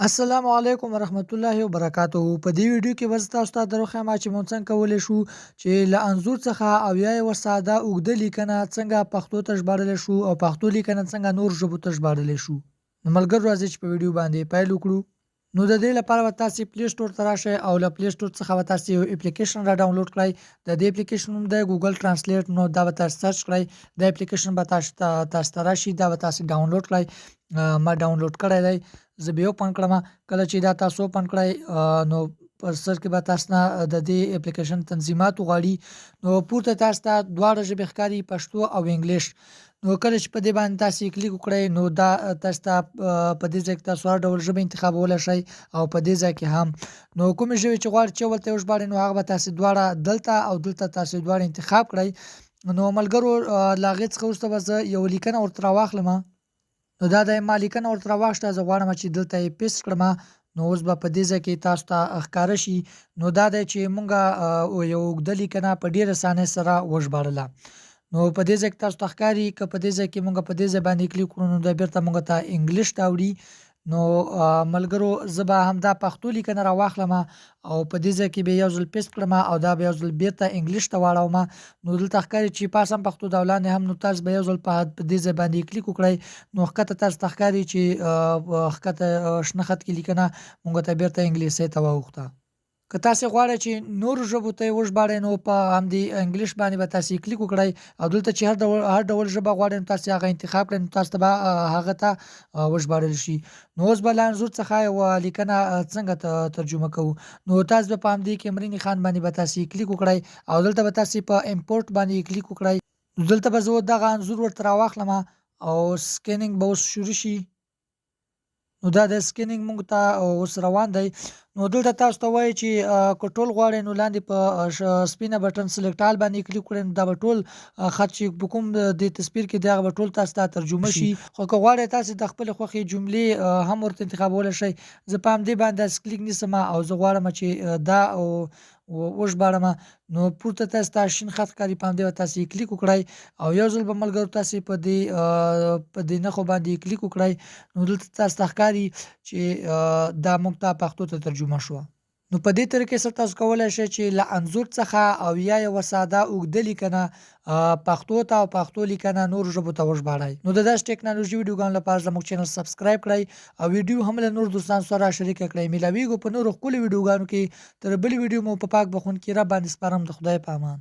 السلام علیکم ورحمت الله وبرکاته. په دې ویډیو کې به زه تاسو ته دروښیم چې موږ څنګه کولی شو چې له انځور څخه او یا یوه ساده اوږده لیکنه څنګه پښتو ته ژباړلی شو او پښتو لیکنه څنګه نور ژبو ته ژباړلی شو. نو ملګرو، راځئ چې په ویډیو باندې پیل وکړو. نو د دې لپاره به تاسو پلی سټور ته راشئ او له پلی سټور څخه به تاسو یو اپلیکیشن را ډاونلوډ کړئ. د دې اپلیکیشن نوم دی ګوګل ترانسلیټ. نو دا به تاسو سرچ کړئ، دا اپلیکیشن به تاسو ته راشي، دا به تاسو ډاونلوډ کړئ. ما ډاونلوډ کړی دی، زه به یې اوپن کړم. کله چې دا تاسو اوپن کړئ، نو په سر کې به تاسو نه د دې اپلیکیشن تنظیمات وغواړي. نو پورته تاسو ته دواړه ژبې ښکاري، پښتو او انګلیش. نو کله چې په دې باندې تاسو کلیک وکړئ، نو دا تاسو ته په دې ځای کې تاسو هر ډول ژبه انتخابولی شئ او په دې ځای کې هم. نو کومې ژبې چې غواړئ چې ورته وژباړئ، نو هغه به تاسو دواړه دلته او دلته تاسو دواړه انتخاب کړئ. نو ملګرو، له هغې څخه وروسته به زه یوه لیکنه ورته راواخلم. نو دا د ما لیکنه ورته راواخیسته، زه غواړم چې دلته یې پیسټ کړم. نو اوس به په دې ځای کې تاسو ته ښکاره شي. نو دا دی چې مونږ یو اوږده لیکنه په ډېره اسانۍ سره وژباړله. نو په دې ځای کې تاسو ته ښکاري، که په دې ځای کې مونږ په دې ځای باندې کلیک کړو، نو دا بیرته مونږ ته انګلیش ته اوړي. نو ملګرو، زه به همدا پښتو لیکنه راواخلم او په دې ځای کې به یو ځل پیسټ کړم او دا به یو ځل بیرته انګلیش ته واړوم. نو دلته ښکاري چې پاس هم پښتو ده او لاندې هم. نو تاسو به یو ځل په دې ځای باندې کلیک وکړئ، نو ښکته تاسو ته ښکاري چې ښکته شنه خط کې لیکنه مونږ ته بیرته انګلیسۍ ته واوښته. که تاسو غواړئ چې نورو ژبو ته یې وژباړئ، نو په همدې انګلیش باندې به تاسو کلیک وکړئ او دلته چې هر ډول ژبه غواړئ، نو تاسو هغه انتخاب کړئ، نو تاسو ته به هغه ته وژباړل شي. نو اوس به له انځور څخه یوه لیکنه څنګه ترجمه کوو؟ نو تاسو به په همدې کیمرې نښان باندې به تاسو کلیک وکړئ او دلته به تاسو په امپورټ باندې کلیک وکړئ. نو دلته به زه دغه انځور ورته راواخلم او سکینینګ به اوس شروع شي. نو دا د سکینینګ مونږ ته اوس روان دی. نو دلته تاسو ته وایي چې که ټول غواړئ، نو لاندې په سپینه بټن select all باندې کلیک کړئ، نو دا به ټول خط چې په کوم د تصویر کې دی، هغه به ټول تاسو ته ترجمه شي. خو که غواړئ، تاسو د خپلې خوښې جملې هم ورته انتخابولی شئ. زه په همدې باندې داسې کلیک نیسم او زه غواړم چې دا وژباړم. نو پورته تاسو ته شین خط ښکاري، په همدې به تاسو کلیک وکړئ او یو ځل به ملګرو تاسو په دې نښو باندې کلیک وکړئ. نو دلته تاسو ته ښکاري چې دا موږ ته پښتو ته ترجمه شوه. نو په دې طریقې سره تاسو کولای شئ چې له انځور څخه او یا یوه ساده اوږده لیکنه پښتو ته او پښتو لیکنه نورو ژبو ته وژباړئ. نو د داسې ټکنالوژي ویډیوګانو لپاره زموږ چینل سبسکرایب کړئ او ویډیو هم له نورو دوستانو سره شریکه کړئ. میلاویږو په نورو ښکلو ویډیوګانو کې. تر بلې ویډیو مو په پاک بخښونکي رب باندې سپارم. د خدای په امان.